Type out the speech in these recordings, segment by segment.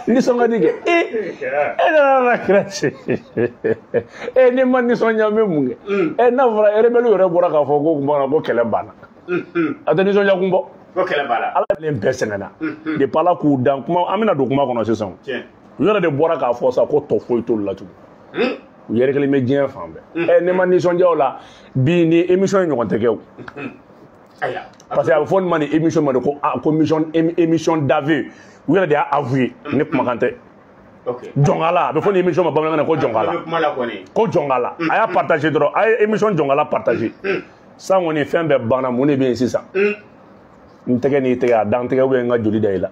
Nisɔn ka di kɛ. E e nana la kira ci e ni ma nisɔndiya, n bɛ mun kɛ? E n'a fɔra rebelle yɛrɛ bɔra k'a fɔ ko kuma na ko kɛlɛ banna, a tɛ nisɔndiya kun bɔ. Ko kɛlɛ b'a la. Ala len bɛɛ sɛgɛnna depuis Ala k'u dan. Kuma, an bɛna don kuma kɔnɔ sisan. U yɛrɛ de bɔra k'a fɔ sa ko tɔ foyi t'olu la tugun, u yɛrɛ kelen bɛ diɲɛ fan bɛɛ. Ɛ, ne ma nisɔndiya o la bi, ni émission in ɲɔgɔn tɛ kɛ o, parce que a bɛ fɔ nin ma, nin émission ma de ko ah, ko mission, émission d'aveu. U yɛrɛ de y'a avoué, ne kumakan tɛ. Jɔnkala, a bɛ fɔ nin émission ma bamanankan na ko jɔnkala. Ko jɔnkala, a y'a partagé dɔrɔn, a ye émission jɔnkala partagé. San kɔni fɛn bɛɛ banna, mun de bɛ yen sisan? N tɛgɛ n'i tɛgɛ, a dan tɛgɛ, ou n ka joli da i la.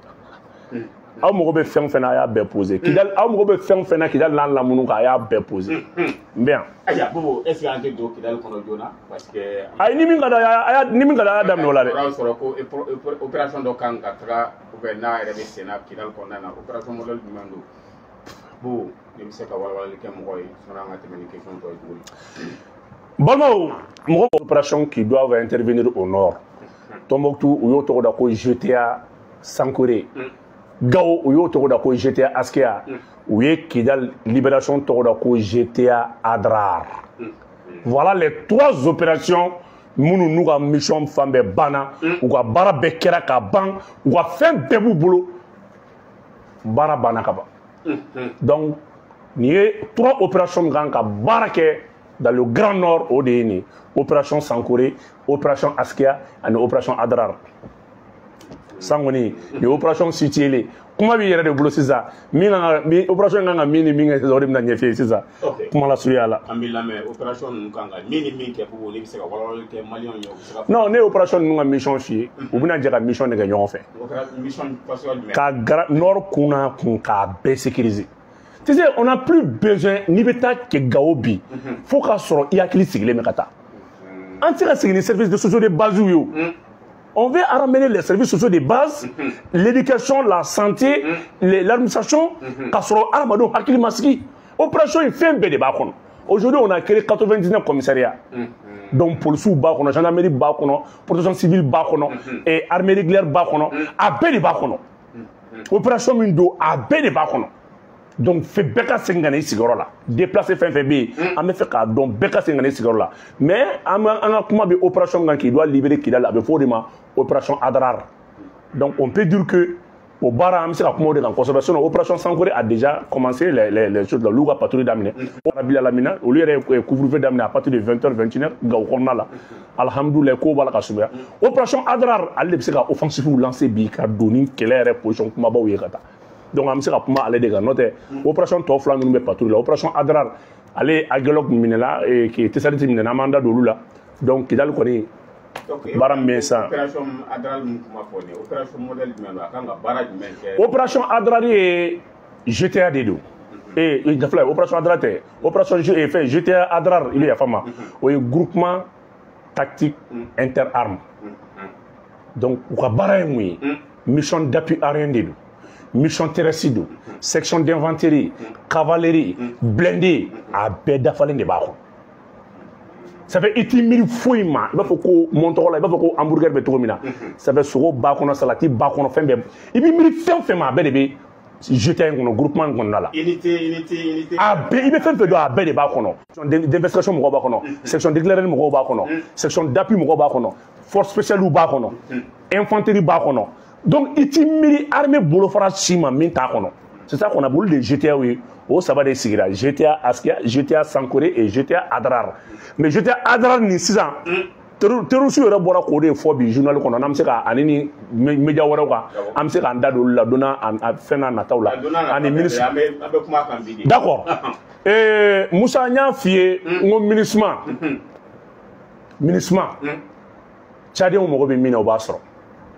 Aw mago bɛ fɛn o fɛn na, a y'a bɛɛ posé. Kidali, aw mago bɛ fɛn o fɛn na Kidali n'a lamunu kan, a y'a bɛɛ posé, n bɛ yan. Ayiwa Bobo, est ce que an tɛ don Kidali kɔnɔ joona? Parce que Ayi, ni min ka di a y'a, ni min ka di a y'a daminɛ o la dɛ. O y'a sɔrɔ ko opération dɔ kan ka taga ou bien n'a yɛrɛ bɛ sen na Kidali kɔnɔna na, opération modèle jumɛn don? Bobo, ne bɛ se ka walawalali kɛ mɔgɔw ye sɔnni an ka tɛmɛ ni question tɔ ye tuguni. Balimaw, mɔgɔ opération qui doivent intervenir au nord, Tombouctou, u y'o tɔgɔ da ko GTA Sankoré. Gao, u y'o tɔgɔ da ko GTA Askia. U ye Kidal libération tɔgɔ da ko GTA Adrar. Voilà les trois opérations minnu n'u ka mission fan bɛɛ banna, u ka baara bɛɛ kɛra ka ban, u ka fɛn bɛɛ b'u bolo, baara banna ka ban. Donc nin ye trois opérations min kan ka baara kɛ dans le Grand Nord, o de ye nin: opération Sankoré, opération Askia ani opération Adrar. San kɔni nin opération situé, kuma b'i yɛrɛ de bolo sisan. Min kan ka min, opération kan ka min ni min kɛ sisan, o de bɛna ɲɛf'i ye sisan, kuma lasurunya la. An b'i lamɛn. Opération ninnu kan ka min ni min kɛ, Bobo, ne bɛ se ka walawalali kɛ maliyɛnw ye, u bɛ se ka Non, ne ye opération ninnu ka mission f'i ye, u bɛna jɛ ka mission de kɛ ɲɔgɔn fɛ. Mission fasuguya jumɛn? Ka gara nord kun n'a kun k'a bɛɛ sécuriser. Tu sais, on n'a plus besoin. N'i bɛ taa kɛ Gawo bi, fo k'a sɔrɔ i hakili sigilen bɛ ka taa. An tɛ se ka segin ni services de sociaux de base ye o. On veut ramener les services sociaux de base, l'éducation, la santé, l'administration, k'a sɔrɔ hadamadenw hakili ma sigi. Opération in, fɛn bɛɛ de b'a kɔnɔ. Aujourd'hui, on a créé 99 commissariats. Donc policiers b'a kɔnɔ, gendarmerie b'a kɔnɔ, protection civile b'a kɔnɔ, et armée régulière b'a kɔnɔ, a bɛɛ de b'a kɔnɔ. Opération min don, a bɛɛ de b'a kɔnɔ. Donc fɛn bɛɛ ka segin ka na i sigiyɔrɔ la. Déplacé fɛn fɛn bɛ yen, an bɛ fɛ k'a dɔn, bɛɛ ka segin ka na i sigiyɔrɔ la. Mais an bɛ an ka kuma bɛ opération kan qui doit libérer Kidal, a bɛ fɔ o de ma opération Adrar. Donc on peut dire que o baara, an bɛ se ka kuma o de kan kosɛbɛ. Sinon opération Sankoré a déjà commencé les choses là, olu ka patrouille daminɛ. Rabil alamina, olu yɛrɛ ye couvre-feu daminɛ à partir de 20h 21h Gawo kɔnɔna la. Alhamdulilayi, kow b'a la ka suguya. Opération Adrar, ale de bɛ se ka offensive lancer bi ka don ni kɛlɛ yɛrɛ position kumabaw ye ka taa. Donc an bɛ se ka kuma ale de kan, n'o tɛ opération tɔ fila ninnu bɛ patrouille la. Opération Adrar, ale Aguelhok minɛla, Tessalit minɛna, an b'an da don olu la. Donc Kidali kɔni, baara min bɛ yen sisan. Opération Adrar min kuma fɔ nin ye, opération modèle jumɛn don? A kan ka baara jumɛn kɛ? Opération Adrar ye GTA de don. Ee fila, opération Adrar tɛ, opération fɛn GTA Adrar, i bɛ yafa n ma, o ye groupement tactique interarmes. Donc u ka baara ye mun ye? Mission d'appui aérien de don, mission terrestre don, section d'infanterie, cavalerie, blindé, a bɛɛ dafalen de b'a kɔnɔ. Ça fait i t'i miiri foyi ma, i b'a fɔ ko mɔntɔgɔ la, i b'a fɔ ko hamburger bɛ cogo min na. Ça fait sogo b'a kɔnɔ, salati b'a kɔnɔ, fɛn bɛɛ. I b'i miiri fɛn fɛn ma, a bɛɛ de bɛ GTA in kɔnɔ, groupement in kɔnɔna la. Unité, unité, unité. A bɛɛ, i bɛ fɛn fɛn dɔn, a bɛɛ de b'a kɔnɔ. Section d'investigation mɔgɔw b'a kɔnɔ, section d'éclairage mɔgɔw b'a kɔnɔ, section d'appui mɔgɔw b'a kɔnɔ, force spéciale b'a kɔnɔ, infanterie b'a kɔnɔ. Donc i t'i miiri armée bolofara si ma min t'a kɔnɔ. C'est ça qu'on a voulu de GTA ye. O saba de sigira: GTA Askia, GTA Sankoré et GTA Adrar. Mais GTA Adrar nin sisan, terroriste yɛrɛ bɔra k'o de fɔ bi journal kɔnɔ, n'an bɛ se ka ani ni média wɛrɛw kan, an bɛ se k'an da don olu la donna a fɛn n'a nataw la. Ani ministre An bɛ kuma kan bi de. D'accord. Musa, n y'a f'i ye n ko MINUSMA, MINUSMA, Tchadiens mago bɛ min na, o b'a sɔrɔ.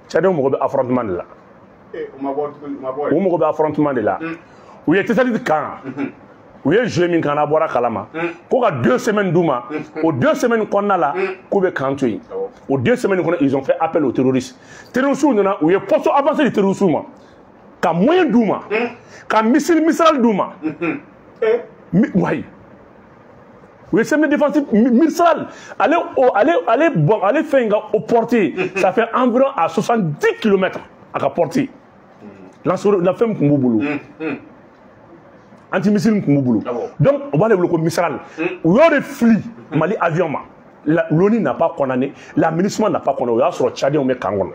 Tchadiens mago bɛ affrontement de la. U ma bɔ tuguni, u ma bɔ. U mago bɛ affrontement de la. U ye Tessalit kan, u ye jeu min kan, n'a bɔra kalama ko ka 2 semaines d'u ma, o 2 semaines kɔnɔna la k'u bɛ camp to yen. O 2 semaines kɔnɔ, ils ont fait appel aux terroristes. Terroristes nana, u ye poste avancé di terroristes ma, ka moyen d'u ma, ka missile Mistral d'u ma. Wayi, u ye système défensif Mistral, ale o ale bon, ale fɛn in ka o portée, ça fait environ à 70 kilomètres a ka portée. La fɛn tun b'u bolo, antimissile tun b'u bolo. Donc o b'ale bolo ko Mistral. U y'o de fili Mali avion ma. L'ONU n'a pas condamné, la MINUSMA n'a pas condamné. O y'a sɔrɔ Tchadiens bɛ camp kɔnɔ.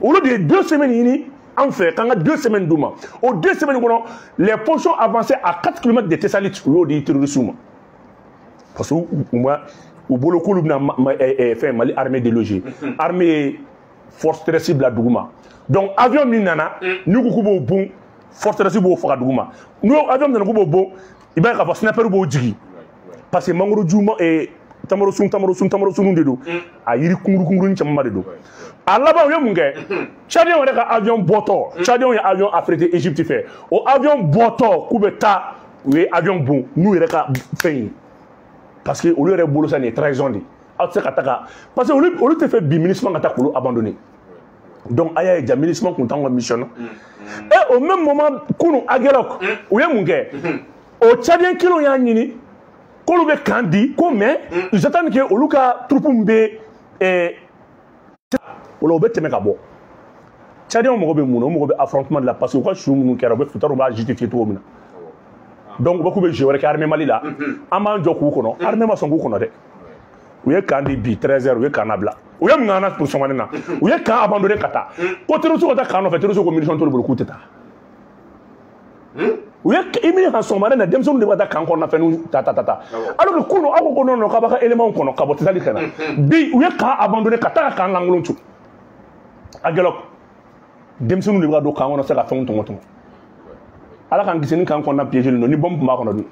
Olu de ye 2 semaines ɲini an fɛ k'an ka 2 semaines d'u ma. O 2 semaines kɔnɔ, les positions avancées à 4 km de Tessalit, u y'o di terroristes ma. Parce que u ma u bolo k'olu bɛna fɛn Mali armée déloger. Armée ye force terrestre bila dugu ma. Donc avion min nana, n'u ko k'u b'o bon, force terrestre b'o faga dugu ma. N'u avion min nana k'u b'o bon, i b'a ye k'a fɔ sniper b'o jigin. Parce que mangoro ju ma tamaro sun tamaro sun tamaro sunun de don. A yiri kunkuru kunkurunin camanba de don. A laban u ye mun kɛ? Tchadien yɛrɛ ka avion bɔtɔ, Tchadien ye avion affrété Égypte fɛ. O avion bɔtɔ k'u bɛ taa, u ye avion bon n'u yɛrɛ ka fɛn ye. Parce que olu yɛrɛ bolo sa nin ye trahison de ye. Aw tɛ se ka taga parce que olu tɛ fɛ bi MINUSMA ka taa k'olu abandonner. Donc a y'a ye ja MINUSMA kun t'anw ka mission na. Et au même moment kunun Aguelhok, u ye mun kɛ? O Tchadien kelenw y'a ɲini k'olu bɛ camp di ko mais ils attendent que olu ka troupe min bɛ o la u bɛ tɛmɛ ka bɔ. Tchadiens mago bɛ mun na? U mago bɛ affrontement de la parce que u ka su minnu kɛra u bɛ t'a dɔn u b'a justifier cogo min na. Donc u bɛ k'u bɛ jeu wɛrɛ kɛ armée Mali la. An b'an jɔ k'u kɔnɔ. Armée ma sɔn k'u kɔnɔ dɛ. U ye camp di bi 13h, u ye camp labila. U ye mun k'an na pour sɔgɔmada na? U ye camp abandonné ka taa. Ko terroriste ka taa camp nɔfɛ, terroriste ko munition t'olu bolo k'u tɛ taa. U ye i min kan sɔgɔmada na, denmisɛnninw de bɛ ka taa camp kɔnɔna fɛnw ta ta ta ta. Alors que kunun aw ko ko non non k'aw b'a ka éléments kɔnɔ ka bɔ Tessalit ka na. Bi u ye camp abandonné ka taa ka camp lankolon to. Aguelhok, denmisɛnninw de bɛ ka don camp kɔnɔ se ka fɛnw tɔmɔ tɔmɔ. Ala k'an kisi ni camp kɔnɔna piégé don ni bombe tun b'a kɔnɔ dun.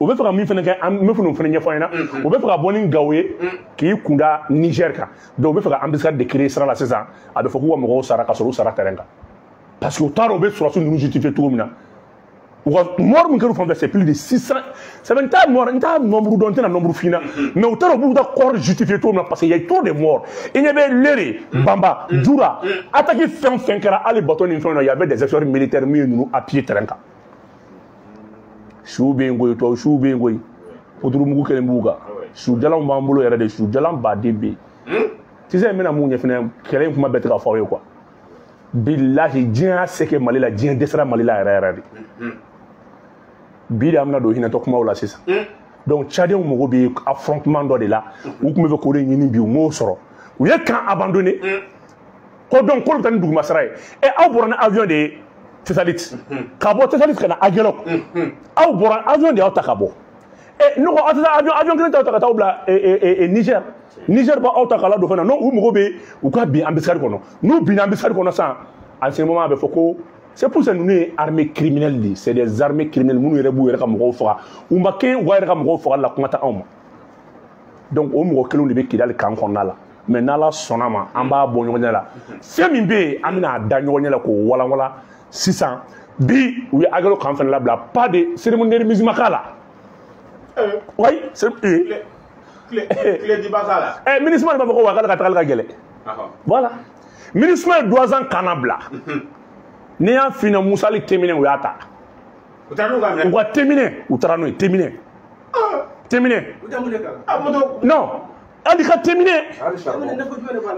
U bɛ fɛ ka min fana kɛ, an bɛ fɛ k'o fana ɲɛfɔ an ɲɛna. U bɛ fɛ ka bɔ ni Gawo ye k'i kunda Niger kan. Donc u bɛ fɛ ka embuscade de créer sira la sisan. A bɛ fɔ k'u ka mɔgɔw sara ka sɔrɔ u sara terrain kan. Parce que u t'a dɔn u bɛ sɔrɔdasi ninnu justifier cogo min na. U ka mort min kɛra u fan fɛ, c'est plus de 600. C'est n t'a mort, n t'a nombre dɔn, n tɛna nombre f'i ɲɛna. Mais u t'a dɔn u b'u ka corps justifier cogo min na parce que y a trop de morts. I ɲɛ bɛ Léré, Bamba, Djoura, attaque fɛn o fɛn kɛra hali bateau ni fɛnw na, y avait des experts militaires min ye ninnu appuyer terrain kan. Suw bɛ yen koyi, tubabu suw bɛ yen koyi. Puturu mugu kelen b'u kan. Sujalanw b'an bolo yɛrɛ de, sujalan baden bɛ yen. Tu sais n bɛna mun ɲɛf'i ɲɛna, kɛlɛ in kuma bɛɛ tɛ ka fɔ aw ye quoi. Bilahi diɲɛ y'a se kɛ Mali la, diɲɛ dɛsɛra Mali la yɛrɛ yɛrɛ de. Bi de an bɛna don hinɛtɔ kumaw la sisan. Donc Tchadiens mago bɛ affrontement dɔ de la. U tun bɛ fɛ k'o de ɲini bi, u m'o sɔrɔ. U ye camp abandonné. Ko donc k'olu bɛ taa ni dugumasira ye. Ɛ aw bɔra ni avion de ye Tessalit. Ka bɔ Tessalit ka na Aguelhok. Aw bɔra avion de y'aw ta ka bɔ. Ɛ ne ko aw tɛ taa avion avion kelen t'aw ta ka taa aw bila Niger. Niger b'aw ta k'a ladon fɛn na. Non, u mago bɛ u ka bin embuscade kɔnɔ. N'u binna embuscade kɔnɔ sisan, en ce moment a bɛ fɔ ko c'est pour ça ninnu ye armée criminelle de ye. C'est des armées criminelles minnu yɛrɛ b'u yɛrɛ ka mɔgɔw faga. U ma kɛ u ka yɛrɛ ka mɔgɔw fagali la, kuma tɛ anw ma. Donc o mɔgɔ kelenw de bɛ Kidali camp kɔnɔna la. Mais n'Ala sɔnna ma, an b'a bɔ ɲɔgɔn ɲɛ la. Fɛn min bɛ yen, an bɛna a da ɲɔgɔn ɲɛ la k'o walanwalan sisan. Bi u ye Aguelhok camp fana labila, pas de cérémonie de remise ma k'a la. Oui, c'est Tile diba k'a la. Ɛ MINUSMA de b'a fɔ ko wa k'ale ka tagali ka gɛlɛn. Voilà. MINUSMA ye Douentza camp labila. N'i y'a f'i ɲɛna Musa hali Téminé u y'a ta. U taara n'u ka minɛ. U ka Téminé, u taara n'o ye Téminé. Téminé. Non, hali ka Téminé.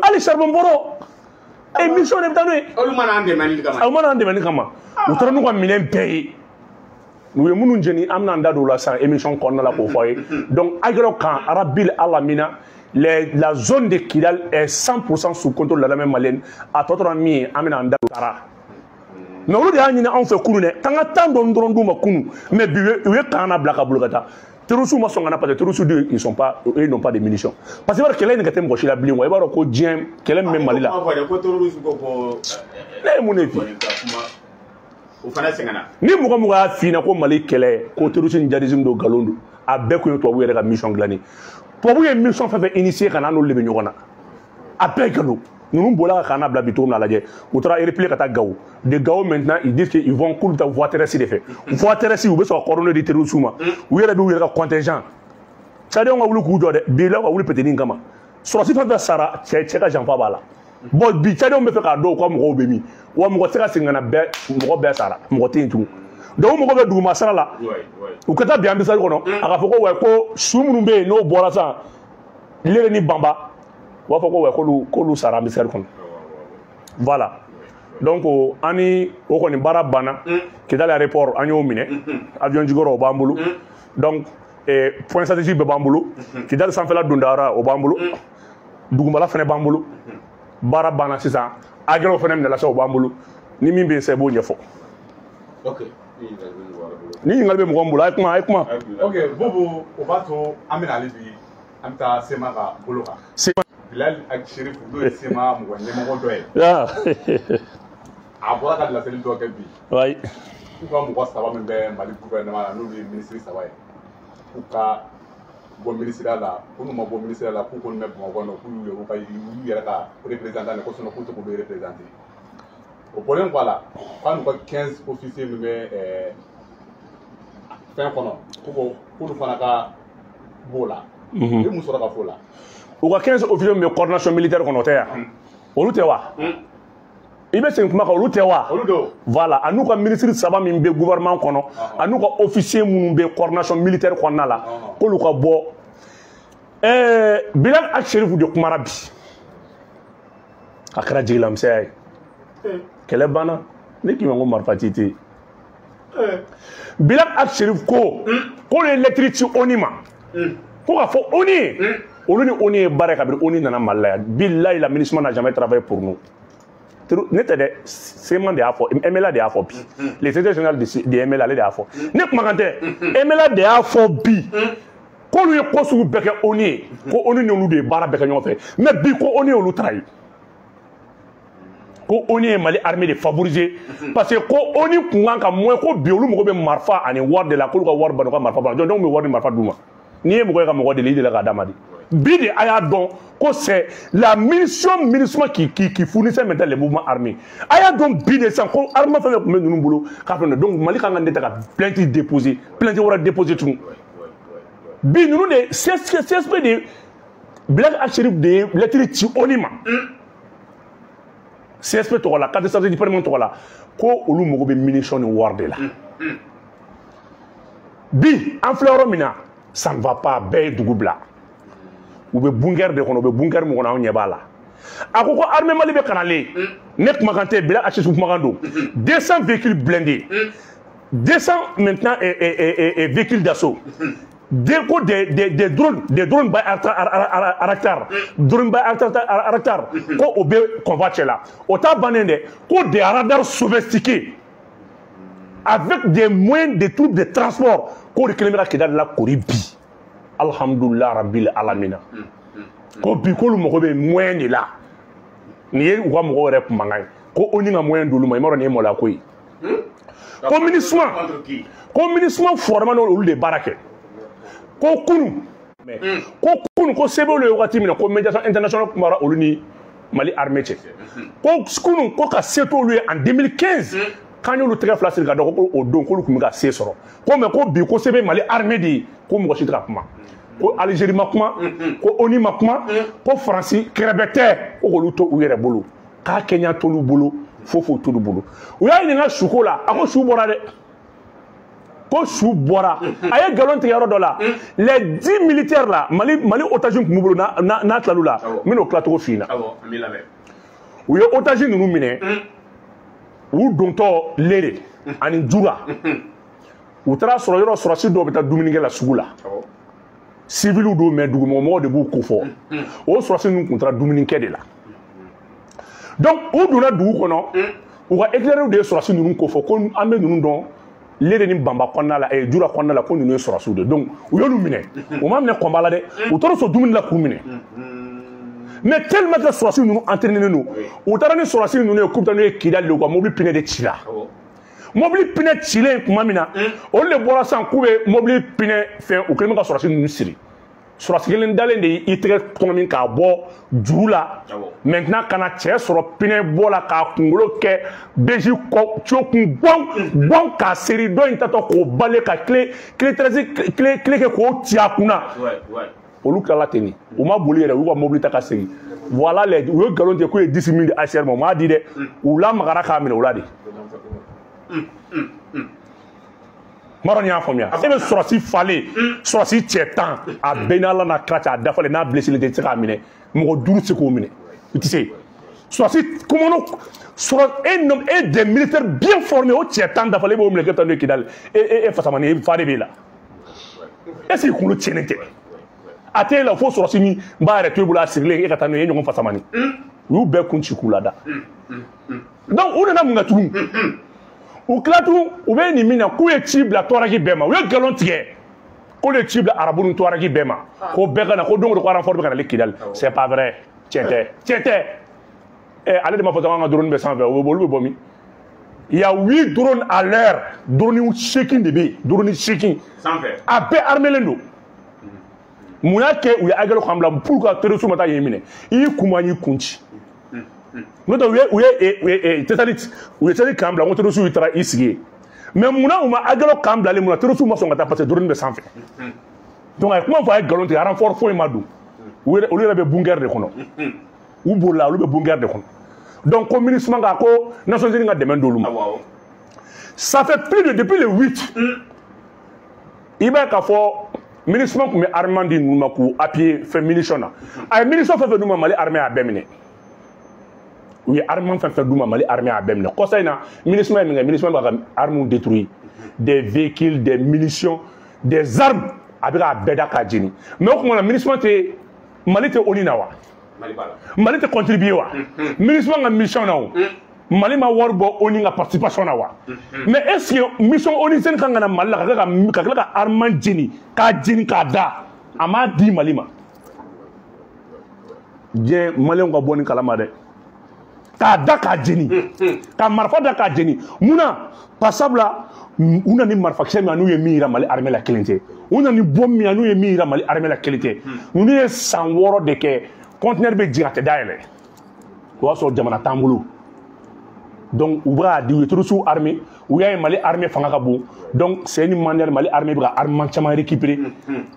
Hali charbon bɔrɔ. E mission de bɛ taa n'o ye. Olu mana an dɛmɛ ni kama. U mana an dɛmɛ ni kama. U taara n'u ka minɛn bɛɛ ye. U ye minnu jeni, an bɛna an da don o la sisan émission kɔnɔna la k'o fɔ aw ye. Donc Aguelhok camp, Arabil Alamina, la zone de Kidal est 100% sous contrôle de l'armée malienne. A tɔ tora min ye, an bɛna an da don taara. Mais olu de y'a ɲini anw fɛ kunun dɛ, k'an ka temps dɔɔni dɔrɔn d'u ma kunun. Mais bi u ye camp labila ka bolo ka taa. Terroristes ma sɔn ka na parce que terroristes ils sont pas, eux n'ont pas de munitions. Parce que i b'a dɔn kɛlɛ in ka tɛ mɔgɔ si la bilen quoi. I b'a dɔn ko diɲɛ kɛlɛ min bɛ Mali la. Ko terroriste ko ko. Ne ye mun de f'i ye? O fana sɛgɛnna. Ni mɔgɔ mɔgɔ y'a f'i ɲɛna ko Mali kɛlɛ ko terrorisme ni djihadisme don, nkalon don. A bɛɛ kun ye tubabu yɛrɛ ka mission dilanni. Tubabu ye mission fɛn fɛn initier ka na, n'olu de bɛ ɲɔgɔn na. A bɛɛ ye nkalon. Ninnu bolila ka camp labila bi cogo min na, lajɛ. U taara replier ka taa Gao. De Gao maintenant, ils disent qu'ils vont k'olu bɛ taa voie terrestre de fɛ. Voie terrestre, u bɛ sɔrɔ ka coordonnées di terroristes ma. U yɛrɛ b'u yɛrɛ ka contingent. Tchadiens ka wuli k'u jɔ dɛ. Bi la ka wuli petini kama. Sɔrɔsi fɛn fɛn sara, cɛ ka janfa b'a la. Bon bi Tchadiens bɛ fɛ k'a dɔn u ka mɔgɔw bɛ min. Wa mɔgɔ tɛ se ka segin ka na bɛɛ, mɔgɔ bɛɛ sara. Mɔgɔ tɛ yen tugun. Donc u mɔgɔ bɛ duguma sara la. U ka taa bi embuscade kɔnɔ. A ka fɔ ko wa ko su minnu bɛ yen n'o bɔra sisan, Léré ni Bamba, u b'a fɔ ko wa k'olu sara embuscade kɔnɔ. Voilà. Donc an ni o kɔni baara banna. Kidali aéroport an y'o minɛ, avion jukɔrɔ o b'an bolo. Donc point stratégique bɛɛ b'an bolo. Kidali sanfɛla dondayɔrɔ o b'an bolo, dugumala fɛnɛ b'an bolo. Baara banna sisan, agɛrɛw fɛnɛ minɛla sisan, o b'an bolo. Ni min bɛ yen sisan, i b'o ɲɛfɔ. Ok. Ni ɲininkali bɛ mɔgɔ min bolo, a ye kuma, a ye kuma. Ok, Bobo, o b'a to an bɛna ale bi an bɛ taa CMA ka bolo kan. CMA. Bilal Ag Cherif, n'o ye CMA mɔgɔ ɲɛmɔgɔ dɔ ye. A bɔra ka laseli dɔ kɛ bi. K'u ka mɔgɔ saba min bɛ Mali gouvernement la, n'olu ye minisiri saba ye, k'u ka bɔ minisiriya la, ko n'u ma bɔ minisiriya la, k'u kɔni bɛ Bamakɔ nɔ, k'u y'u ka y'u yɛrɛ ka représentant de ko sinon k'u tɛ k'olu représenter. O bɔlen kɔ a la, k'a n'u ka 15 officiers min bɛ fɛn kɔnɔ, k'olu fana ka b'o la. I ye mun sɔrɔ ka f'o la? U ka 15 officiers min bɛ coordination militaire kɔnɔ, o tɛ yan? Olu tɛ wa? I bɛ segin kuma kan, olu tɛ wa? Olu don. Voilà, a n'u ka ministre saba min bɛ gouvernement kɔnɔ, a n'u ka officier minnu bɛ coordination militaire kɔnɔna la, k'olu ka bɔ. Bilal Ag Cherif de kumara bi. A kɛra jigilamisɛnya ye. Kɛlɛ banna. Ne k'i ma ko marifa ci tɛ yen. Bilal Ag Cherif ko k'olu ye lettre ci ONU ma. Ko k'a fɔ ONU ye, olu ni ONU ye baara kɛ kabini ONU nana Mali la yan. Bilahi, la MINUSMA n'a jamais travaillé pour nous. Ne tɛ dɛ, CMA de y'a fɔ, MNLA de y'a fɔ bi. Le secrétaire général de MNLA, ale de y'a fɔ. Ne kumakan tɛ, MNLA de y'a fɔ bi. K'olu ye ko sugu bɛɛ kɛ ONU ye, ko ONU n'olu de ye baara bɛɛ kɛ ɲɔgɔn fɛ. Mais bi ko ONU y'olu trahi. Ko ONU ye Mali armée de favoriser parce que ko ONU kun kan ka moyen, ko bi olu mago bɛ marifa ani wari de la, k'olu ka wari banna, u ka marifa banna. Jɔn bɛ wari ni marifa d'u ma? N'i ye mɔgɔ ye ka mɔgɔ deli, i delila k'a d'a ma de. Bi de a y'a dɔn ko c'est la mission MINUSMA qui fournissait maintenant les mouvements armés. A y'a dɔn bi de sisan ko armement fɛn fɛn tun bɛ ninnu bolo k'a fɛn. Donc Mali kan ka ne ta ka plainte déposer, plainte wɛrɛ déposer tugun. Bi ninnu de CSP de Bilal Ag Cherif de ye lettre ci ONU ma. CSP tɔgɔ la, carte stratégique permanent tɔgɔ la, ko olu mago bɛ munition ni wari de la. Bi an filɛ yɔrɔ min na, ça ne va pas, bɛɛ ye dugu bila. U bɛ bunker de kɔnɔ, u bɛ bunker min kɔnɔ, anw ɲɛ b'a la. A ko ko armée Mali bɛ kanalen, ne kumakan tɛ, Bilal Ag Cherif kumakan don. 200 véhicules blindés, 200 maintenant véhicules d'assaut. Des drones, des drones Bayraktar, drones Bayraktar, ko o bɛ convoi cɛ la. O t'a bannen dɛ, ko des radars sophistiqués avec des moyens de troupes de transport, k'o de kelen bɛ ka Kidali la kori bi. Alhamdulillah rabbil alamina. Ko bi k'olu mago bɛ moyen de la. Nin ye u ka mɔgɔw yɛrɛ kumakan ye. Ko ONU ka moyen d'olu ma, i m'a dɔn nin ye maloya ko ye. Ko MINUSMA, ko MINUSMA fɔrɔma n'olu de baara kɛ. Ko kunu, ko kunu, ko sɛbɛn ye wagati min na, ko médiation internationale kumara olu ni Mali armée cɛ. Ko kunu, ko ka se t'olu ye en 2015, k'an y'olu tɛgɛ fila siri ka dɔn ko o don k'olu tun bɛ ka se sɔrɔ. Ko mais ko bi ko se bɛ Mali armée de ye, ko mɔgɔ si tɛ ka kuma. Ko Algérie ma kuma, ko ONU ma kuma, ko Faransi kɛrɛbɛ tɛ, ko k'olu to u yɛrɛ bolo, k'a Kenya t'olu bolo, foyi foyi t'olu bolo. U y'a ɲininka suko la, a ko su bɔra dɛ. Ko su bɔra. A ye nkalon tigɛ yɔrɔ dɔ la. Les 10 militaires là, Mali otage tun b'u bolo n'a tilal'u la, n bɛn'o tilacogo f'i ɲɛna. U ye otage ninnu minɛ, u dontɔ Lere ani Jura. U taara sɔrɔ yɔrɔ sɔrɔsi dɔw bɛ taa dumunikɛ la sugu la. Civiliw don mais dugumɔgɔw de b'u kofɔ. O sɔrɔsi ninnu tun taara dumunikɛ de la. Donc u donna dugu kɔnɔ, u ka éclaireurs de ye sɔrɔsi ninnu kofɔ ko an bɛ ninnu dɔn Lere ni Banba kɔnɔna la, Jura kɔnɔna la, ko ninnu ye sɔrɔsiw de. Donc u y'olu minɛ, u ma minɛ kɔnba la dɛ, u taara sɔrɔ dumuni la k'u minɛ. Mais tellement que sɔrɔsi ninnu entraîné don, u taara ni sɔrɔsi ninnu ye k'u bɛ taa n'u ye Kidali de, u ka mobili pinɛ de cira. Mobili pinɛ cilen tuma min na, olu de bɔra sisan k'u bɛ mobili pinɛ fɛn, u kɛlen bɛ ka sɔrɔsi ninnu siri. Sɔrɔsi kelen dalen de y'i tɛgɛ tɔnɔmi k'a bɔ juru la. Maintenant ka na cɛ sɔrɔ pinɛ bɔ la k'a kunkolo kɛ beji kɔ tuyau kun gbɔn gbɔn k'a seri, dɔ in tatɔ k'o bale ka clé clé treize clé clé kɛ k'o ci a kunna. Olu tilala ten de, u ma boli yɛrɛ, u y'u ka mobili ta ka segin. Voilà les, u ye nkalon tigɛ k'u ye 10 000 di ACR ma, u m'a di dɛ, u lamagara k'a minɛ u la de. Maro y'a faamuya, e bɛ sɔrɔsi falen, sɔrɔsi cɛ 10, a bɛɛ n'Ala n'a kira cɛ, a dafalen n'a blessé tɛ, i tɛ se k'a minɛ, mɔgɔ 5 tɛ se k'o minɛ, i tɛ se. Sɔrɔsi commando sɔrɔ et des militaires bien formés o cɛ 10 dafalen b'o minɛ k'e bɛ taa n'o ye Kidali e fasamani e fa de b'e la. Est-ce que kunkolo tiɲɛnen tɛ? A t'e la fo sɔrɔsi min b'a yɛrɛ to e bolo a sirilen e ka taa n'o ye e ɲɔgɔn fasamani. U y'u bɛɛ kun ci k'u lada. Donc u nana mun kɛ tugun? U tila tugun u bɛ nin min na k'u ye ci bila Touareg bɛɛ ma. U ye nkalon tigɛ. K'olu ye ci bila arabu ni Touareg bɛɛ ma. Ko bɛɛ ka na ko don o don ko renfort bɛ ka nalen Kidali. C'est pas vrai. Tiɲɛ tɛ. Tiɲɛ tɛ. Ale de m'a fɔ k'an ka drone bɛ sanfɛ olu bɛ bɔ min? Il y a 8 drones à l'heure. Drone 8 de bɛ yen. Drone 8. Sanfɛ. A bɛɛ armelen don. Mun y'a kɛ u ye Aguelhok kan bila pour que terroristes ma taa yen minɛ? I y'i kun bɔ an y'i kun ci. N'o tɛ u ye Tessalit u ye Tessalit kan bila n ko terroristes taara i sigi yen. Mais munna u ma Aguelhok kan bilalen mun na terroristes ma sɔn ka taa parce que drone bɛ sanfɛ. Donc a ye kuma fɔ a ye nkalon tigɛ renfort foyi ma don. Olu yɛrɛ bɛ bunker de kɔnɔ. U bolila olu bɛ bunker de kɔnɔ. Donc ko MINUSMA ka ko Nations Unies ka dɛmɛ d'olu ma. Ça fait plus de depuis le 8. I b'a ye k'a fɔ MINUSMA tun bɛ armement di ninnu ma k'u appuyer fɛn munition na. A ye munition fɛn fɛn d'u ma Mali armée y'a bɛɛ minɛ. U ye armement fɛn fɛn d'u ma Mali armée y'a bɛɛ minɛ. Kɔsa in na MINUSMA ye min kɛ MINUSMA b'a ka armes détruire. Des véhicules, des munitions, des armes a bɛ k'a bɛɛ da k'a jeni. Mais o tuma na MINUSMA tɛ Mali tɛ ONU na wa? Mali tɛ contribuer wa? MINUSMA ka mission na o. Mali ma wari bɔ ONU ka participation na wa? Mais est-ce que mission ONU sen kan ka na Mali la ka tila ka armement jeni k'a jeni k'a da a m'a di Mali ma? Diɲɛ maliyɛnw ka bɔ nin kalama dɛ. K'a da k'a jeni ka marifa da k'a jeni mun na? Par sabula u nana ni marifakisɛ min ye n'u ye min yira Mali armée la kelen tɛ. U nana ni bombe min ye n'u ye min yira Mali armée la kelen tɛ. Ninnu ye san 6 de kɛ conteneur bɛ jigin a tɛ dayɛlɛ. O y'a sɔrɔ jamana t'an bolo. Donc u bɛ k'a di u ye terroristes armée u y'a ye Mali armée fanga ka bon. Donc c'est une manière Mali armée bɛ ka armement caman récupérer.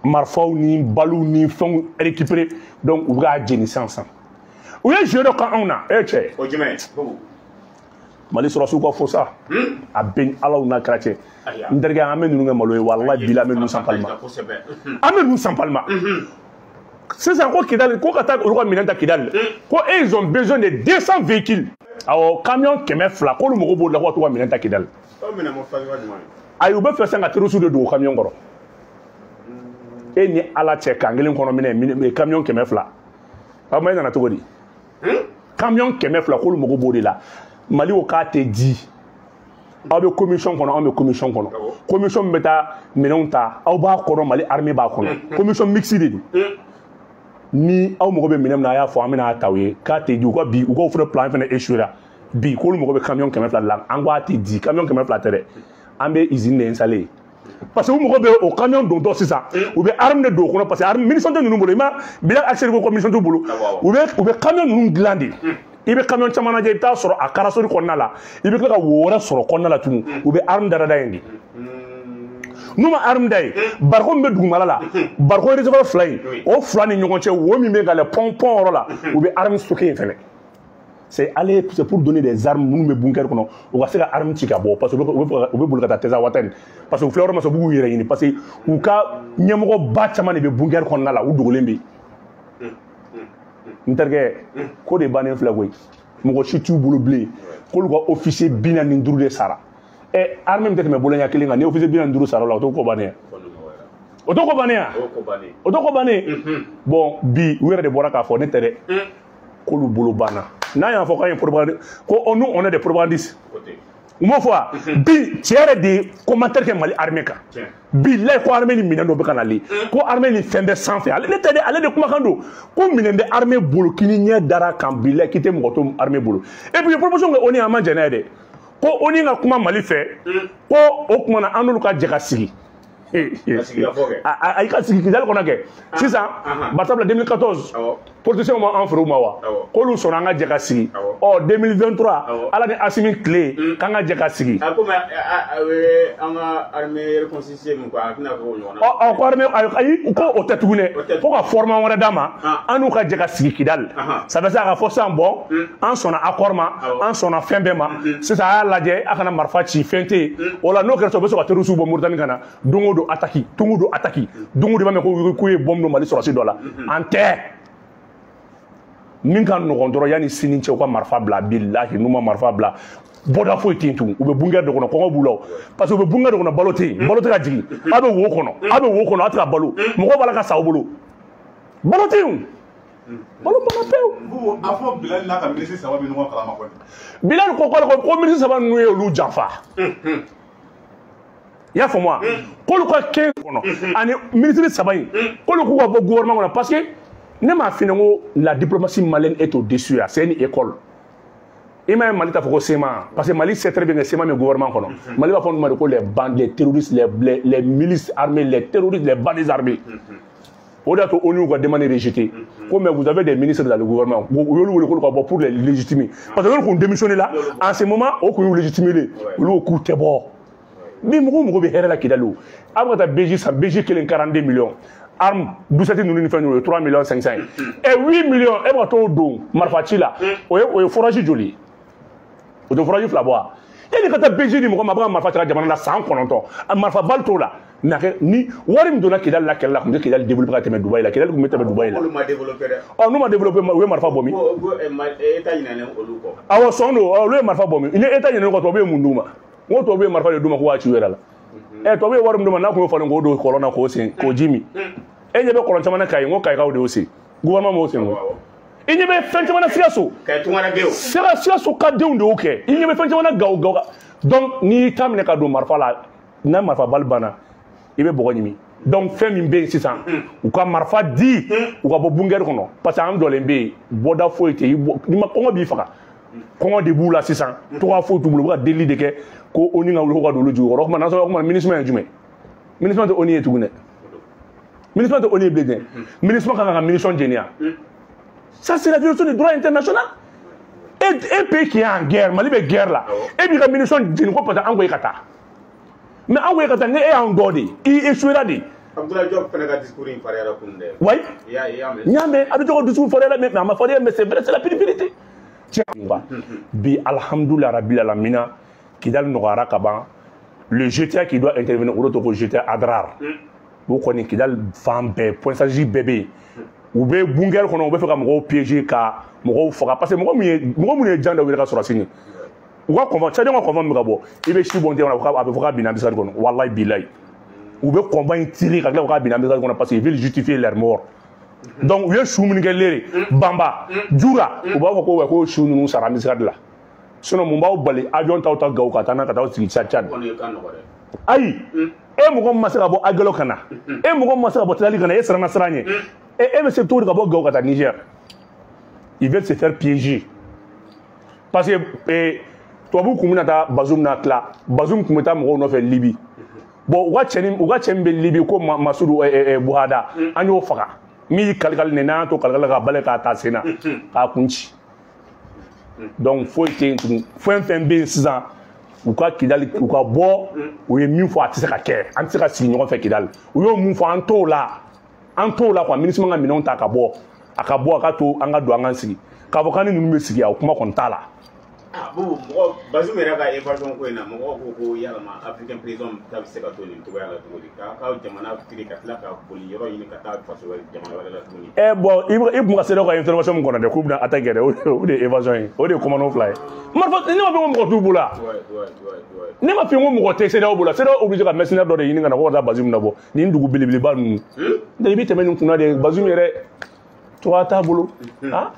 Marifaw ni baliw ni fɛnw récupérer. Donc u bɛ k'a jeni sisan sisan. U ye jeu dɔ kɛ anw na e cɛ. O jumɛn? Mali sɔrɔsiw ka fo sa. A bɛ ni Ala n'a kira cɛ. N terikɛ an bɛ ninnu kɛ malo ye walahi bilahi an bɛ ninnu san palima. An bɛ ninnu san palima. Sisan ko Kidali ko ka taa olu ka minɛn ta Kidali. Ko eux ils ont besoin de 200 véhicules. Awɔ camion 200 k'olu mago b'o la ko ka t'u ka minɛn ta Kidali. Ayi u bɛ fɛ sisan ka terroristes de don o camion kɔrɔ. E ni Ala cɛ kan kelen kɔnɔ minɛ camion 200. A ma e nana cogo di? Camion 200 k'olu mago b'o de la. Mali ko k'a tɛ di. Aw bɛ commission kɔnɔ anw bɛ commission kɔnɔ. Commission min bɛ taa minɛnw ta aw b'a kɔnɔ Mali armée b'a kɔnɔ. Commission mixte de don. Ni aw mago bɛ minɛn min na a y'a fɔ an bɛna ta u ye k'a tɛ di u ka bi u k'o fana plan fana échoué la bi k'olu mago bɛ camion 200 la an ko a tɛ di camion 200 tɛ dɛ an bɛ usine de installer parce que u mago bɛ o camion dontɔ sisan u bɛ arme de don o kɔnɔ parce que arme munition tɛ ninnu bolo i ma Bilal Axel ko munition t'u bolo u bɛ camion ninnu dilan de i bɛ camion caman lajɛ i bɛ taa sɔrɔ a carrosserie kɔnɔna la i bɛ tila ka wo wɛrɛ sɔrɔ kɔnɔna la tugun u bɛ arme dada yen de. N'u ma arme da ye bariko min bɛ dugumala la bariko réservoir fila in o fila ni ɲɔgɔn cɛ wo min bɛ ka lɛ pɔn yɔrɔ la u bɛ arme stocké yen fɛnɛ. C'est aller c'est pour donner des armes minnu bɛ bunker kɔnɔ u ka se ka arme ci ka bɔ parce que u bɛ boli ka taa Tessawaten parce que u filɛ yɔrɔ min na sisan u b'u yɛrɛ ɲini parce que u ka ɲɛmɔgɔba caman de bɛ bunker kɔnɔna la u dogolen bɛ yen. N terikɛ ko de bannen filɛ koyi mɔgɔ si t'u bolo bilen k'olu ka officier 45 de sara. Armée min tɛ tɛmɛ boloɲɛ kelen kan ni officier 45 sara o la o t'o ko bannen ye. O t'o ko bannen ye. O t'o ko bannen ye. Bon bi u yɛrɛ de bɔra k'a fɔ ne tɛ dɛ k'olu bolo banna n'an y'a fɔ k'an ye propagande ko nous on est des propagandistes. U m'o fɔ wa bi cɛ yɛrɛ de ye commentaire kɛ Mali armée kan. Bilayi ko armée ni minɛn dɔ bɛ ka nalen ko armée ni fɛn bɛɛ sanfɛ ale ne tɛ dɛ ale de kumakan don ko minɛn bɛ armée bolo k'i ni ɲɛ dara kan bilayi k'i tɛ mɔgɔ to armée bolo. Et puis proposition kɛ ONU an ma jɛn n'a ye dɛ. Ko ONU ka kuma Mali fɛ ko o kuma na an n'olu ka jɛ ka sigi. A ka sigi Kidali kɔnɔ kɛ sisan barisabula 2014 politiciens ma an feere u ma wa k'olu sɔnna an ka jɛ ka sigi ɔ 2023 Ala ni Asimi tile k'an ka jɛ ka sigi. Komi an ka armée reconstituée min ko a tɛna kɛ o ɲɔgɔn na. Ɔ ko armée ayi ko o tɛ tuguni dɛ fo ka format wɛrɛ d'a ma an n'u ka jɛ ka sigi Kidali. Ça veut dire k'a fɔ sisan bon an sɔnna accord ma an sɔnna fɛn bɛɛ ma sisan a y'a lajɛ a kana marifa ci fɛn tɛ yen o la n'o kɛra sisan u bɛ sɔrɔ ka terroristes bɔ Mauritanie ka na don o don attaque don o don attaque don o don i b'a mɛn ko k'u ye bombe don Mali sɔrɔsi dɔ la an tɛ. Min ka nɔgɔn dɔrɔn yanni sini cɛ u ka marifa bila, bilahi n'u ma marifa bila bɔda foyi tɛ yen tugun. U bɛ bunker dɔ kɔnɔ, kɔngɔ b'u la, parce que u bɛ bunker dɔ kɔnɔ, balo tɛ yen, balo tɛ ka jigin. A bɛ wo kɔnɔ, a bɛ wo kɔnɔ, a tɛ ka balo, mɔgɔw b'a la ka sa u bolo, balo tɛ yen, balo banna pewu. A fɔ Bilali n'a ka ministre saba bɛ ɲɔgɔn kalama kɔni. Bilali ko ko ministre saba ninnu ye olu janfa. I y'a faamu wa? K'olu ka kɛ kɔnɔ ani ministre saba in, k'olu k'u ka bɔ gouvernement kɔnɔ, parce que ne m'a f'i ɲɛna ko la diplomatie malienne est au-dessus, c'est une école. I m'a ye Mali t'a fɔ ko CMA, parce que Mali sait très bien que CMA bɛ gouvernement kɔnɔ. Mali b'a fɔ ninnu ma de ko les bandes, les terroristes, les milices armées, les terroristes, les bandits armés. O de y'a to ONU ka demande rejetée. Ko mais vous avez des ministres dans le gouvernement, u y'olu wele k'olu ka bɔ pour les légitimer, parce que olu kun démissionné la en ce moment, o kun y'u légitimer, olu ko k'u tɛ bɔ. Ni mɔgɔ mɔgɔ bɛ hɛrɛ la Kidali, o a bɛ ka taa BJ san, BJ kelen 42 millions, arme 17 ninnu ni fɛn ninnu, o ye 3 millions 500 ye, ɛ 8 millions e bɛ ka t'o don marifa ci la, o ye forage joli ye? O tɛ forage fila bɔ wa? Yanni ka taa BJ di mɔgɔ ma, a bɛ ka marifa ci ka jamana la san 9, a marifa bali t'o la. Mais ni wari min donna Kidali la kɛlɛ la, tun tɛ Kidali développé ka tɛmɛ Dubaï la. Kidali tun bɛ tɛmɛ Dubaï la. Olu ma développé dɛ. Ɔ, n'u ma développé, u ye marifa bɔ min? Ko État ɲinɛnen olu kɔ. Awɔ, sɔn don, olu ye marifa bɔ min? Ni État ɲinɛnen kɔ, tubabu ye mun d'u ma? N ko tubabu ye marifa de d'u ma k'u b'a ci u yɛrɛ la. Ɛ, tubabu ye wari min d'u ma, n'a kun y'o falen k'o don kɔlɔn na k'o sen k'o ji min. E ɲɛ bɛ kɔlɔn caman na Kayi, n ko Kayikaw de y'o sen, gouvernement m'o sen koyi. I ɲɛ bɛ fɛn caman na Sikaso. Kayi tunkarankew. Sikaso ka denw de y'o kɛ. I ɲɛ bɛ fɛn caman na Gawo, Gawo. Donc n'i y'i ta minɛ ka don marifa la, n'a marifa bali banna, i bɛ bɔgɔ ɲimi. Donc fɛn min bɛ yen sisan, u ka marifa di, u ka bɔ bunker kɔnɔ, parce que an jɔlen bɛ yen, bɔda foyi tɛ yen. N'i ma kɔngɔ b'i faga, kɔngɔ de b'u la sisan, tɔgɔ foyi t'u bolo, u bɛ ka delili de kɛ ko ONU ka wuli ko ka don olu jukɔrɔ. O tuma n'a sɔrɔ o tuma MINUSMA ye jumɛn? MINUSMA tɛ ONU ye tuguni dɛ, MINUSMA tɛ ONU ye bilen dɛ. MINUSMA kan ka munition jeni yan, ça c'est la violation du droit international. Et un pays qui est en guerre, Mali bɛ guerre la, e b'i ka munition jeni ko parce que an ko e ka taa. Mais an ko e ka taa, ni e y'an dɔ de ye, i échouera de. Abdoulaye Diop fana ka discours in fariyara kun dɛ. Oui. I y'a mɛn. N y'a mɛn, Abdoulaye Diop discours fariyara, mais a ma fariya, mais c'est vrai, c'est la pure vérité. Tiɲɛ, bi alhamdulilah rabbil alamina, Kidali nɔgɔyara ka ban. Le GTA qui doit intervenir, o de tɔgɔ ko GTA Adrar. O kɔni Kidali fan bɛɛ, point stratégique bɛɛ bɛ yen. U bɛ bunker kɔnɔ, u bɛ fɛ ka mɔgɔw piéger ka mɔgɔw faga, parce que mɔgɔ min ye mɔgɔ minnu ye jan da u yɛrɛ ka sɔrɔsi ɲɛ. U ka convoi, Tchadien ka convoi min bɛ ka bɔ, i bɛ si bɔn tɛ a bɛ fɔ k'a binna embuscade kɔnɔ, walahi bilahi. U bɛ convoi in tirer ka tila k'a binna embuscade kɔnɔ parce qu'ils veulent justifier leur mort. Donc u ye su minnu kɛ Lere, Banba, Jura, u b'a fɔ ko wa ko su ninnu sara embuscade la. Sinon mun b'aw bali avion t'aw ta Gawo ka taa n'a ka taa sigi Tchad? Kɔni ka nɔgɔ dɛ. Ayi, e mɔgɔ min ma se ka bɔ Aguelhok ka na, e mɔgɔ min ma se ka bɔ Tadali ka na, e siranna siran ɲɛ. E bɛ se cogo di ka bɔ Gawo ka taa Niger? Ils veulent se faire piéger. Parce que tubabuw kun bɛna taa Bazoum na tila, Bazoum kun bɛ taa mɔgɔw nɔfɛ Libi. Bon, u ka cɛnin, u ka cɛ min bɛ Libi ko Masudu Buhada, an y'o faga. Min y'i kalikali nin, n'an y'a to kalikali la ka bale k'a ta sen na, k'a kun ci. Donc foyi tɛ yen tugun. Fɛn fɛn bɛ yen sisan, u ka Kidali, u ka bɔ, u ye min fɔ a tɛ se ka kɛ. An tɛ se ka sigi ɲɔgɔn fɛ Kidali. U y'o mun fɔ, an t'o la. An t'o la quoi, MINUSMA ka minɛnw ta ka bɔ. A ka bɔ, a ka to an ka don an ka sigi. K'a fɔ k'an ni ninnu bɛ sigi, o kuma kɔni t'a la. Ah, Bubu, mɔgɔ Bazoum yɛrɛ ka évasion ko in na, mɔgɔw ko ko yalama African prison ta bɛ se ka to nin cogoya la cogo di? K'a ka jamana fili ka tila ka boli yɔrɔ ɲini ka taa faso wɛrɛ, jamana wɛrɛ la tuguni. Ɛ bon, i kun ka CEDEAO ka information min kɔnɔ dɛ, k'u bɛna attaque kɛ dɛ, o de ye évasion ye, o de ye commando fila ye. Marifa, ne ma fɔ ko mɔgɔ t'u bolo wa? Ne ma fɔ ko mɔgɔ tɛ CEDEAO bolo. CEDEAO obligé ka mercenaire dɔ de ɲini ka na ko ka taa Bazoum nabɔ. Nin dugu belebeleba ninnu. I bɛ tɛmɛ nin kunna de, Bazoum yɛrɛ cogoya t'a bolo. Ah,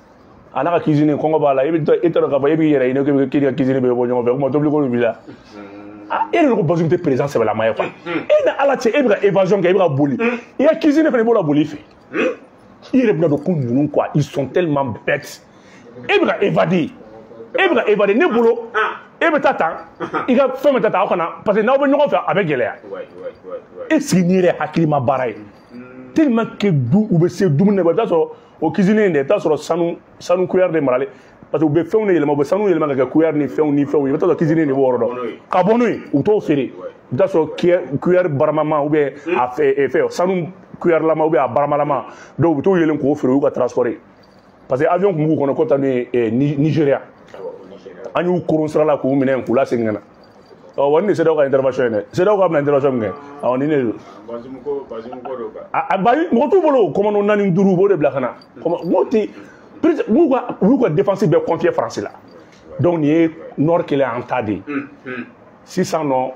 a n'a ka cuisine kɔngɔ b'a la, e bɛ e t'a dɔn k'a fɔ e b'i yɛrɛ ɲini k'i ka cuisine bɛ bɔ ɲɔgɔn fɛ, o tuma tobili ko b'i la. Ah, e yɛrɛ ko Bazoum tɛ président sɛbɛlama ye quoi. E ni Ala cɛ, e bɛ ka évasion kɛ, e bɛ ka boli. I ka cuisine fana i b'o la boli i fɛ. I yɛrɛ bɛna dɔn ko ninnu quoi, ils sont tellement bêtes. E bɛ ka évader. E bɛ ka évader ne bolo. E bɛ taa tan, i ka fɛn bɛ taa tan, aw kana, parce que n'aw bɛ ɲɔgɔn fɛ a bɛ gɛlɛya. E sigi n'i yɛrɛ hakilima baara ye. Tellement que du u bɛ se dumuni na, i bɛ taa sɔrɔ o cuisine in dɛ, i bɛ taa sɔrɔ sanu cuillère de maralen, parce que u bɛ fɛnw de yɛlɛma, u bɛ sanu yɛlɛma ka kɛ cuillère ni fɛnw ni fɛnw ye. I bɛ taa sɔrɔ cuisine de b'o yɔrɔ dɔn ka bɔ n'o ye, u t'o feere. I bɛ taa sɔrɔ cuillère baramama ou bien a fɛ sanu cuillère lama ou bien a baramalama, donc u bɛ t'o yɛlɛn k'o feere, u y'u ka transport ye, parce que avion tun b'u kɔnɔ ko taa n'u ye Nigéria. An y'u koron sira la k'u minɛ k'u lasegin ka na. Ɔ wa nin de CEDEAO ka intervention ye dɛ, CEDEAO ka bɛna intervention min kɛ, awɔ nin de don. Bazoum ko don kan. A ba mɔgɔ t'u bolo, commando 4 5 u b'o de bila ka na. N'o tɛ U y'u ka défense bɛɛ confier France la. Donc nin ye nord kelen an ta de ye. Sisan nɔ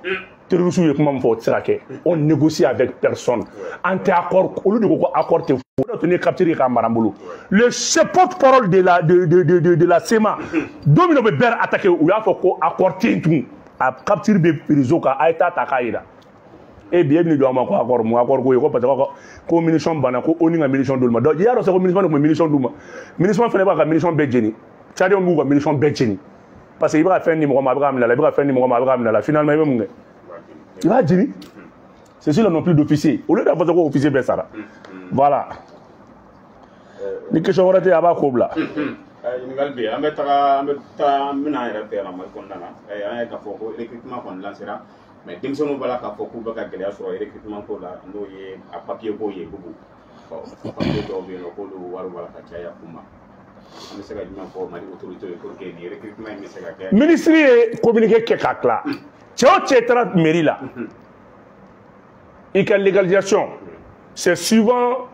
terroristes ye kuma min fɔ o tɛ se ka kɛ. On négocie avec personne. An tɛ accord, olu de ko ko accord tɛ. O de tun ye capture k'a mara n bolo. Le chef porte-parole de la de de de de la CMA, don min na u bɛ bɛɛ attaquer, u y'a fɔ ko accord tɛ yen tugun. A capture bɛ réseau kan, a ye taa ta k'a yira. E bi e bɛna jɔ a ma ko accord mun accord ko ye ko parce que ko munition banna ko ONU ka munition d'olu ma. Donc i y'a dɔn sa ko munition de tun bɛ munition d'u ma. Munition fana b'a ka munition bɛɛ jeni. Tchadiens b'u ka munition bɛɛ jeni. Parce que i bɛ ka fɛn di mɔgɔ ma a bɛ k'a minɛ la, i bɛ ka fɛn di mɔgɔ ma a bɛ k'a minɛ la, finalement i bɛ mun kɛ? I b'a jeni. C'est sûr, non plus d'officier. Au lieu d'avoir ko officier bɛɛ sara. Voilà. Ni question wɛrɛ tɛ yen, a b'a ko bila. Ɲininkali bɛ yen, an bɛ taga an bɛ taa an bɛna an yɛrɛ fɛ yan Mali kɔnɔna na. An ye k'a fɔ ko recrutement kɔni lancera, mais denmisɛnninw b'a la k'a fɔ k'u bɛ ka gɛlɛya sɔrɔ recrutement ko la, n'o ye a papier ko ye Bubu. Ɔ papier dɔw bɛ yen nɔ k'olu wari b'a la ka caya u ma. An bɛ se ka jumɛn fɔ Mali autorité ye pour que nin recrutement in bɛ se ka kɛ? Ministre ye communiqué kɛ k'a tila. Cɛ o cɛ taara mairie la, i ka légalisation, c'est suivant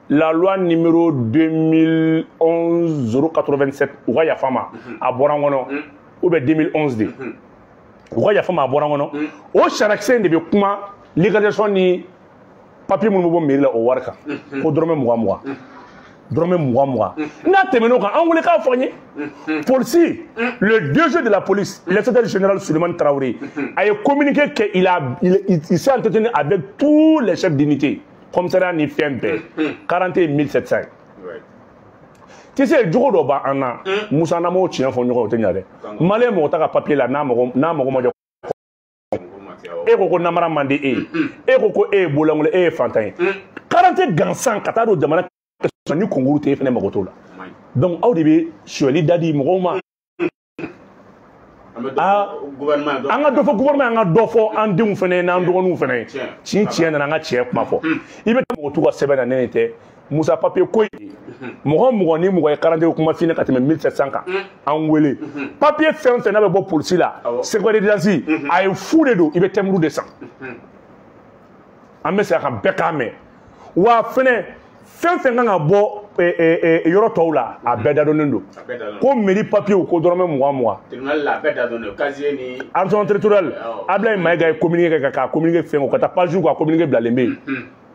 la loi numéro 2011 087, u ka yafa ma, a bɔra n kɔnɔ, ou bien 2011 de, u ka yafa ma, a bɔra n kɔnɔ. O sariyakisɛ in de bɛ kuma légalisation ni papier minnu bɛ bɔ mairie la o wari kan, ko dɔrɔmɛ 20 20, dɔrɔmɛ 20 20. N'a tɛmɛn'o kan, an wele k'a fɔ n ye. Polisi, le DG de la police, l'inspecteur général Souleymane Traoré, a ye communiqué kɛ, il a il, il, il s'est entretenu avec tous les chefs d'unité, commissariat ni fɛn bɛɛ, 41 700. Tu sais, jogo dɔ b'an na Musa, n'an m'o tiɲɛ fɔ ɲɔgɔn ye, o tɛ ɲa dɛ. Malien mɔgɔ ta ka papier la, n'a mago ma jɔ, e ko ko namara man di e ye, e ko ko e ye bololankolon, e ye fantan ye, 40 gansan ka taa don jamana ni concours tɛ, e fɛnɛ mago t'o la. Donc aw de bɛ sonyali da di mɔgɔw ma. An ka dɔ fɔ gouvernement, an ka dɔ fɔ an denw fɛnɛ n'an dɔgɔninw fɛnɛ. Tiɲɛ nana, an ka tiɲɛ kuma fɔ. I bɛ taa mɔgɔ t'u ka sɛbɛn na, ne tɛ Musa papier ko ye. Mɔgɔ mɔgɔ ni mɔgɔ ye 40 kuma f'i ɲɛna ka tɛmɛ 1700 kan, an wele. Papier fɛn o fɛn n'a bɛ bɔ polisi la, secret de résidence, a ye fu de don, i bɛ timbre de san. An bɛ segin a kan bɛɛ k'a mɛn. Wa fɛnɛ fɛn fɛn kan ka bɔ yɔrɔ tɔw la, a bɛɛ dadɔnnen don. Ko mairie papier ko dɔrɔmɛ 20 20. Tribunal la a bɛɛ dadɔnnen don. Casier ni administration territoriale, Ablaye Mayiga ye communiqué kɛ k'a communiqué fɛn o ka taa page ka communiqué bilalen bɛ yen.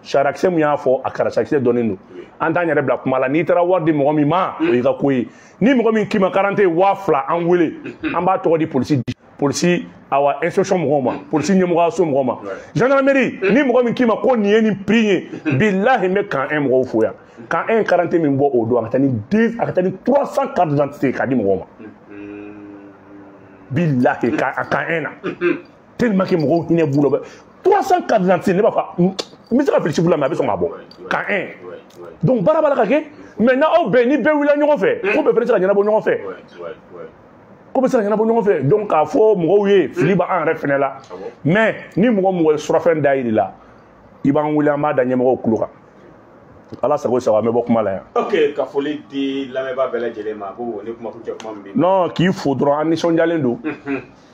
Sariyakisɛ mun y'a fɔ, a karasakisɛ dɔnnen don. An t'an yɛrɛ bila kuma la. N'i taara wari di mɔgɔ min ma, o y'i ka ko ye. Ni mɔgɔ min k'i ma 40 2000, an wele, an b'a tɔgɔ di polisi, polisi awa inspection mɔgɔw ma, polisi ɲɛmɔgɔyaso mɔgɔw ma, gendarmerie. Ni mɔgɔ min k'i ma ko nin ye nin prix ye, bilahi n bɛ camp 1 mɔgɔw fo yan. Camp 1 40 min bɔ o don, a ka taa ni 2, a ka taa ni 300 cartes d'identité k'a di mɔgɔw ma. Bilahi camp 1 na, tellement que mɔgɔw hinɛ b'u la, 300 cartes d'identité, ne b'a fɔ n bɛ se ka fili chiffre la, mais a bɛ sɔn ka bɔ camp 1. Donc baara b'a la ka kɛ, mais n'aw bɛɛ ni bɛɛ wulila ɲɔgɔn fɛ, ko bɛɛ fɛnɛ tɛ se ka ɲɛnabɔ ɲɔgɔn fɛ, ko bɛ se ka ɲɛnabɔ ɲɔgɔn fɛ. Donc k'a fɔ mɔgɔw ye, fili b'an yɛrɛ fɛnɛ la, mais ni mɔgɔ mɔgɔ ye surafɛn da yiri la, i b'an wele, an b'a da ɲɛmɔgɔw tulo kan. Ala sago sago, an bɛ bɔ kuma la yan. Ok, ka foli di lamɛnbaa bɛɛ lajɛlen ma ko ni kuma kuncɛ kuma min bɛ. Non, k'i fo dɔrɔn, an nisɔndiyalen don.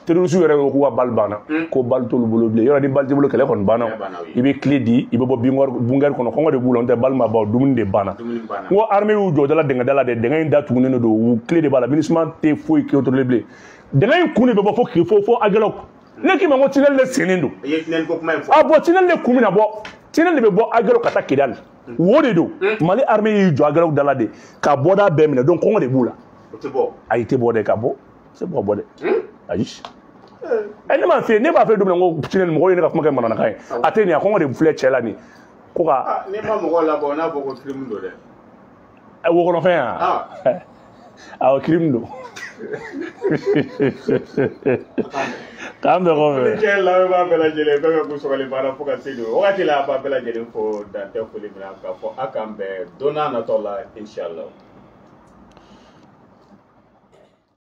Terroriste yɛrɛ ko k'u ka bali banna, ko bali t'olu bolo bilen. Yɔrɔ ni bali t'i bolo, kɛlɛ kɔni banna. I bɛ clé di, i bɛ bɔ bunker kɔnɔ, kɔngɔ de b'u la, n'o tɛ bali ma ban, dumuni de banna. N ko armée y'u jɔ da la, dingɛ da la dɛ, dingɛ in datugulen de don, u clé de b'a la, MINUSMA tɛ foyi contrôler bilen. Dingɛ in kun de bɛ bɔ fo k'i fo Aguelhok. Ne k'i ma ko tunnel de sennen don. I ye tunnel ko kuma in fɔ. Ah bon, tunnel de kun bɛna bɔ, tunnel de bɛ bɔ Aguelhok ka taa Kidali. Wo de don. Mali armée y'i jɔ Aguelhok da la de, ka bɔda bɛɛ minɛ, donc kɔngɔ de b'u la. O tɛ bɔ. Ayi, tɛ bɔ dɛ, ka bɔ. Se bɔ bɔ dɛ. Ayi. Ne m'a fɛ, ne b'a fɛ don min na ko tunnel mɔgɔw ye ne ka kuma kɛ mananakan ye. A tɛ nin, a kɔngɔ de filɛ cɛ la nin. Ko ka. N'i ma mɔgɔw labɔ, n'a fɔ ko crime don dɛ. Wo kɔnɔfɛn yan. Awɔ, crime don. K'an bɛn kɔfɛ. Cɛ lamɛnbaa bɛɛ lajɛlen, fɛn fɛn k'u sɔgɔlen baara fo ka se nin wagati la, a b'a bɛɛ lajɛlen fo, dan tɛ foli min na, k'a fɔ a k'an bɛn don n'a nataw la, inshallah.